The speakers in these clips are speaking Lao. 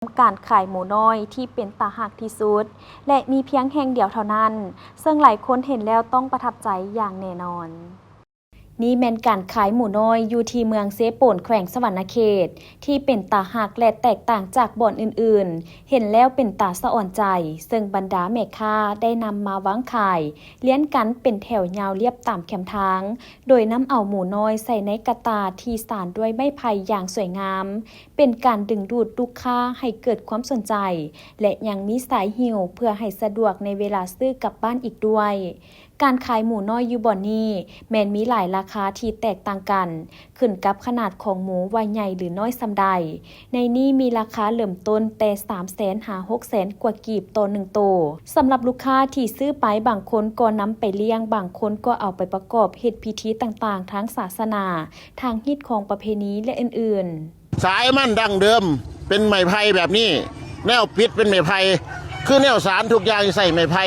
ການຂາຍໝູນ້ອຍທີ່ເປັນຕາຮັກທີ່ສຸດ ແລະ ມີພຽງແຫ່ງດຽວເທົ່ານັ້ນ, ເຊິ່ງຫຼາຍຄົນເຫັນແລ້ວຕ້ອງປະທັບໃຈຢ່າງແນ່ນອນ. ນີ້ແມ່ນການຂາຍໝູນ້ອຍຢູ່ທີ່ເມືອງເຊໂປນ ແຂວງສະຫວັນນະເຂດ ທີ່ເປັນຕາຮັກ ແລະ ແຕກຕ່າງຈາກບ່ອນອື່ນໆ, ເຫັນແລ້ວເປັນຕາສະອອນໃຈ, ເຊິ່ງບັນດາແມ່ຄ້າໄດ້ນຳມາວາງຂາຍລຽນກັນເປັນແຖວຍາວລຽບຕາມແຄມທາງ, ໂດຍນຳເອົາໝູນ້ອຍໃສ່ໃນກະຕ່າທີ່ສານດ້ວຍໄມ້ໄຜ່ຢ່າງສວຍງາມ, ເປັນການດຶງດູດລູກຄ້າໃຫ້ເກີດຄວາມສົນໃຈ ແລະ ຍັງມີສາຍຫິ້ວເພື່ອໃຫ້ສະດວກໃນເວລາຊື້ກັບບ້ານອີກດ້ວຍ. ການຂາຍໝູນ້ອຍຢູ່ບ່ອນນີ້ແມ່ນມີຫຼາຍລາຄາທີ່ແຕກຕ່າງກັນ, ຂຶ້ນກັບຂະໜາດຂອງໝູວ່າໃຫຍ່ຫຼືນ້ອຍສ່ຳໃດ. ໃນນີ້ມີລາຄາເລີ່ມຕົ້ນແຕ່ສາມແສນຫາຫົກແສນກວ່າກີບຕໍ່ໜຶ່ງໂຕ. ສຳລັບລູກຄ້າທີ່ຊື້ໄປ, ບາງຄົນກໍນຳໄປລ້ຽງ, ບາງຄົນກໍເອົາໄປປະກອບເຮັດພິທີຕ່າງໆທາງສາສະໜາ, ທາງຮີດຄອງປະເພນີ ແລະ ອື່ນໆ. ສາຍມັນດັ້ງເດີມເປັນໄມ້ໄຜ່ແບບນີ້, ແນວປິດເປັນໄມ້ໄຜ່, ຄືແນວສານທຸກຢ່າງໃຊ້ໄມ້ໄຜ່.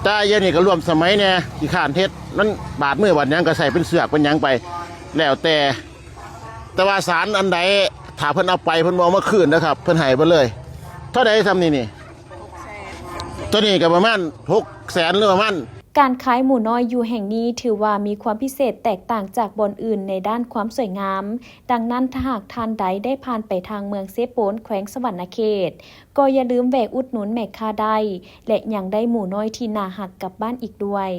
ແຕ່ດຽວນີ້ກໍຮ່ວມສະໄໝແດ່, ຂີ້ຄ້ານເຮັດ, ມັນບາດມືບາດຫຍັງກໍໃຊ້ເປັນເຊືອກເປັນຫຍັງໄປ ແລ້ວແຕ່. ແຕ່ວ່າສານອັນໃດ ຖ້າເພິ່ນເອົາໄປ ເພິ່ນບໍ່ເອົາມາຄືນເດີຄັບ, ເພິ່ນໃຫ້ເບິດເລີຍ. ເທົ່າໃດຊ່ຳນີ້ນີ້? ໂຕນີ້ກໍປະມານຫົກແສນ ຫຼືປະມານ ການຂາຍໝູນ້ອຍຢູ່ແຫ່ງນີ້ຖືວ່າມີຄວາມພິເສດແຕກຕ່າງຈາກບ່ອນອື່ນໃນດ້ານຄວາມສວຍງາມ. ດັ່ງນັ້ນ, ຖ້າຫາກທ່ານໃດໄດ້ຜ່ານໄປທາງເມືອງເຊໂປນ ແຂວງສະຫວັນນະເຂດ, ກໍຢ່າລືມແວະອຸດໜູນແມ່ຄ້າໄດ້ ແລະ ຍັງໄດ້ໝູນ້ອຍທີ່ໜ້າຮັກກັບບ້ານອີກດ້ວຍ.